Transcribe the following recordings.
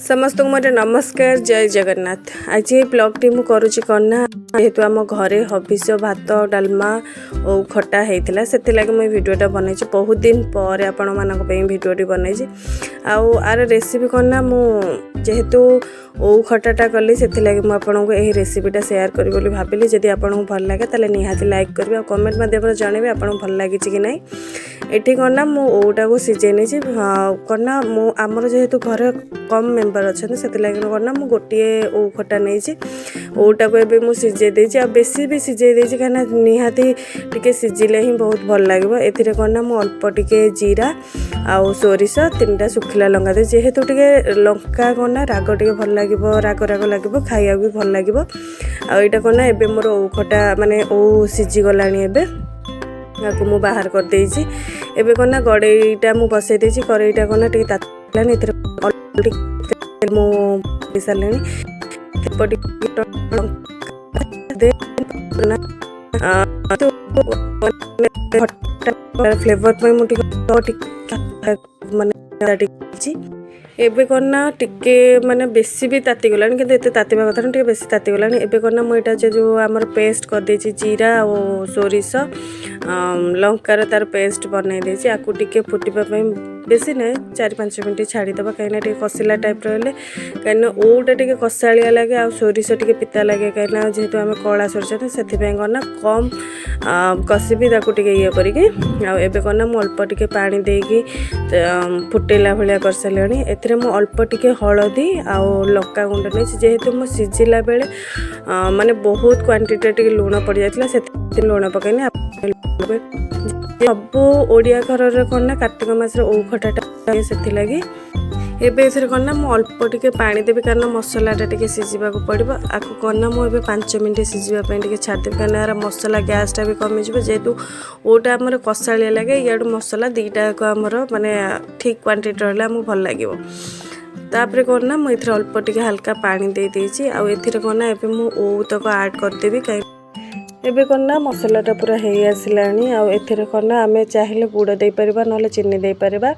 ସମସ୍ତଙ୍କୁ ମୋର ନମସ୍କାର, ଜୟ ଜଗନ୍ନାଥ। ଆଜି ଏଇ ବ୍ଲଗ୍ଟି ମୁଁ କରୁଛି କ'ଣ ନା, ଯେହେତୁ ଆମ ଘରେ ହବିଷ ଭାତ, ଡାଲମା ଓ ଖଟା ହେଇଥିଲା, ସେଥିଲାଗି ମୁଁ ଏଇ ଭିଡ଼ିଓଟା ବନେଇଛି। ବହୁତ ଦିନ ପରେ ଆପଣମାନଙ୍କ ପାଇଁ ଭିଡ଼ିଓଟି ବନେଇଛି। ଆଉ ଆର ରେସିପି କ'ଣ ନା, ମୁଁ ଯେହେତୁ ଓଉ ଖଟାଟା କଲି, ସେଥିଲାଗି ମୁଁ ଆପଣଙ୍କୁ ଏହି ରେସିପିଟା ସେୟାର କରିବି ବୋଲି ଭାବିଲି। ଯଦି ଆପଣଙ୍କୁ ଭଲ ଲାଗେ, ତାହେଲେ ନିହାତି ଲାଇକ୍ କରିବେ ଆଉ କମେଣ୍ଟ ମାଧ୍ୟମରେ ଜଣାଇବେ ଆପଣଙ୍କୁ ଭଲ ଲାଗିଛି କି ନାହିଁ। ଏଠି କ'ଣ ନା, ମୁଁ ଓଉଟାକୁ ସିଝେଇ ନେଇଛି। କ'ଣ ନା, ମୁଁ ଆମର ଯେହେତୁ ଘରେ କମ୍ ମେମ୍ବର ଅଛନ୍ତି, ସେଥିଲାଗି କ'ଣ ନା, ମୁଁ ଗୋଟିଏ ଓଉ ଖଟା ନେଇଛି। ଓଉଟାକୁ ଏବେ ମୁଁ ସିଝେଇ ଦେଇଛି ଆଉ ବେଶୀ ବି ସିଝେଇ ଦେଇଛି, କାହିଁକିନା ନିହାତି ଟିକେ ସିଝିଲେ ହିଁ ବହୁତ ଭଲ ଲାଗିବ। ଏଥିରେ କ'ଣ ନା, ମୁଁ ଅଳ୍ପ ଟିକେ ଜିରା ଆଉ ସୋରିଷ, ତିନିଟା ଶୁଖିଲା ଲଙ୍କା ଦେଇଛି। ଯେହେତୁ ଟିକେ ଲଙ୍କା କ'ଣ ନା, ରାଗ ଟିକେ ଭଲ ଲାଗିବ, ରାଗ ରାଗ ଲାଗିବ, ଖାଇବାକୁ ବି ଭଲ ଲାଗିବ। ଆଉ ଏଇଟା କ'ଣ ନା, ଏବେ ମୋର ଓଉ ଖଟା ମାନେ ଓଉ ସିଝିଗଲାଣି। ଏବେ ଆକୁ ମୁଁ ବାହାର କରିଦେଇଛି। ଏବେ କ'ଣ ନା, କଡ଼େଇଟା ମୁଁ ବସେଇ ଦେଇଛି। କଡ଼େଇଟା କ'ଣ ନା, ଟିକେ ତାତିଲାଣି। ଏଥିରେ ଅଳ୍ପ ଟିକେ ମୁଁ ପକେଇ ସାରିଲିଣି, ଅଳ୍ପ ଟିକେ ଲଙ୍କା। ଖଟା ଫ୍ଲେଭର ପାଇଁ ମୁଁ ଟିକେ ଟିକେ ମାନେ ଟିକେ ଏବେ କ'ଣ ନା, ଟିକେ ମାନେ ବେଶୀ ବି ତାତିଗଲାଣି, କିନ୍ତୁ ଏତେ ତାତିବା କଥା ନୁହେଁ, ଟିକେ ବେଶୀ ତାତିଗଲାଣି। ଏବେ କ'ଣ ନା, ମୁଁ ଏଇଟା ଯେଉଁ ଆମର ପେଷ୍ଟ କରିଦେଇଛି, ଜିରା ଆଉ ସୋରିଷ ଲଙ୍କାର ତାର ପେଷ୍ଟ ବନେଇ ଦେଇଛି। ଆକୁ ଟିକେ ଫୁଟିବା ପାଇଁ ବେଶୀ ନାହିଁ, 4-5 ମିନିଟ୍ ଛାଡ଼ିଦେବା, କାହିଁକିନା ଟିକେ କଷିଲା ଟାଇପ୍ର ହେଲେ, କାହିଁକିନା ଓଉଟା ଟିକେ କଷାଳିଆ ଲାଗେ ଆଉ ସୋରିଷ ଟିକେ ପିତା ଲାଗେ, କାହିଁକିନା ଯେହେତୁ ଆମେ କଳା ସୋରିଷ, ସେଥିପାଇଁ କ'ଣ ନା, କମ୍ କଷିବି ତାକୁ ଟିକେ ଇଏ କରିକି। ଆଉ ଏବେ କ'ଣ ନା, ମୁଁ ଅଳ୍ପ ଟିକେ ପାଣି ଦେଇକି ଫୁଟେଇଲା ଭଳିଆ କରିସାରିଲିଣି। ଏଥିରେ ମୁଁ ଅଳ୍ପ ଟିକେ ହଳଦୀ ଆଉ ଲଙ୍କା ଗୁଣ୍ଡ ନେଇଛି। ଯେହେତୁ ମୁଁ ସିଝିଲା ବେଳେ ମାନେ ବହୁତ କ୍ୱାଣ୍ଟିଟିରେ ଟିକେ ଲୁଣ ପଡ଼ିଯାଇଥିଲା, ସେଥିପାଇଁ ଲୁଣ ପକାଇନି। ସବୁ ଓଡ଼ିଆ ଘରରେ କ'ଣ ନା, କାର୍ତ୍ତିକ ମାସରେ ଓଉ ଖଟାଟା, ସେଥିଲାଗି। ଏବେ ଏଥିରେ କ'ଣ ନା, ମୁଁ ଅଳ୍ପ ଟିକେ ପାଣି ଦେବି, କାରଣ ମସଲାଟା ଟିକେ ସିଝିବାକୁ ପଡ଼ିବ। ଆକୁ କ'ଣ ନା, ମୁଁ ଏବେ 5 ମିନିଟ୍ ସିଝିବା ପାଇଁ ଟିକେ ଛାଡ଼ିଦେବି, କାରଣ ଏହାର ମସଲା ଗ୍ୟାସ୍ଟା ବି କମିଯିବ। ଯେହେତୁ ଓଉଟା ଆମର କଷାଳିଆ ଲାଗେ, ଇଆଡ଼ୁ ମସଲା ଦୁଇଟାଯାକ ଆମର ମାନେ ଠିକ୍ କ୍ୱାଣ୍ଟିଟି ରହିଲେ ଆମକୁ ଭଲ ଲାଗିବ। ତାପରେ କ'ଣ ନା, ମୁଁ ଏଥିରେ ଅଳ୍ପ ଟିକେ ହାଲକା ପାଣି ଦେଇ ଦେଇଛି। ଆଉ ଏଥିରେ କ'ଣ ନା, ଏବେ ମୁଁ ଓଉ ତକ ଆଡ଼୍ କରିଦେବି। କାହିଁ ଏବେ କ'ଣ ନା, ମସଲାଟା ପୁରା ହେଇ ଆସିଲାଣି। ଆଉ ଏଥିରେ କ'ଣ ନା, ଆମେ ଚାହିଁଲେ ଗୁଡ଼ ଦେଇପାରିବା, ନହେଲେ ଚିନି ଦେଇପାରିବା।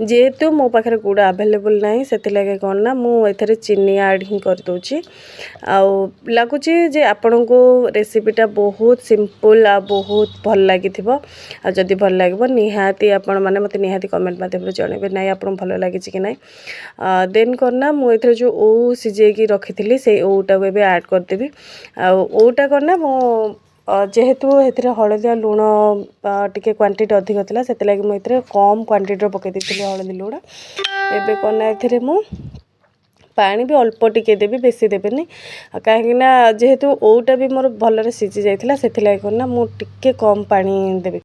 ଯେହେତୁ ମୋ ପାଖରେ ଗୁଡ଼ ଆଭେଲେବୁଲ୍ ନାହିଁ, ସେଥିଲାଗି କ'ଣ ନା, ମୁଁ ଏଥିରେ ଚିନି ଆଡ଼୍ ହିଁ କରିଦେଉଛି। ଆଉ ଲାଗୁଛି ଯେ ଆପଣଙ୍କୁ ରେସିପିଟା ବହୁତ ସିମ୍ପଲ୍ ଆଉ ବହୁତ ଭଲ ଲାଗିଥିବ। ଆଉ ଯଦି ଭଲ ଲାଗିବ, ନିହାତି ଆପଣମାନେ ମୋତେ ନିହାତି କମେଣ୍ଟ ମାଧ୍ୟମରେ ଜଣାଇବେ, ନାଇଁ ଆପଣଙ୍କୁ ଭଲ ଲାଗିଛି କି ନାହିଁ। ଦେନ୍ କ'ଣ ନା, ମୁଁ ଏଥିରେ ଯେଉଁ ଓଉ ସିଝେଇକି ରଖିଥିଲି, ସେଇ ଓଉଟାକୁ ଏବେ ଆଡ଼୍ କରିଦେବି। ଆଉ ଓଉଟା କ'ଣ ନା, ମୁଁ ଯେହେତୁ ଏଥିରେ ହଳଦୀ ଆଉ ଲୁଣ ଟିକେ କ୍ୱାଣ୍ଟିଟି ଅଧିକ ଥିଲା, ସେଥିଲାଗି ମୁଁ ଏଥିରେ କମ୍ କ୍ୱାଣ୍ଟିଟିର ପକାଇ ଦେଇଥିଲି ହଳଦୀ ଲୁଣ। ଏବେ କ'ଣ ନା, ଏଥିରେ ମୁଁ ପାଣି ବି ଅଳ୍ପ ଟିକେ ଦେବି, ବେଶୀ ଦେବେନି, କାହିଁକିନା ଯେହେତୁ ଓଉଟା ବି ମୋର ଭଲରେ ସିଝି ଯାଇଥିଲା, ସେଥିଲାଗି କ'ଣ ନା, ମୁଁ ଟିକେ କମ୍ ପାଣି ଦେବି।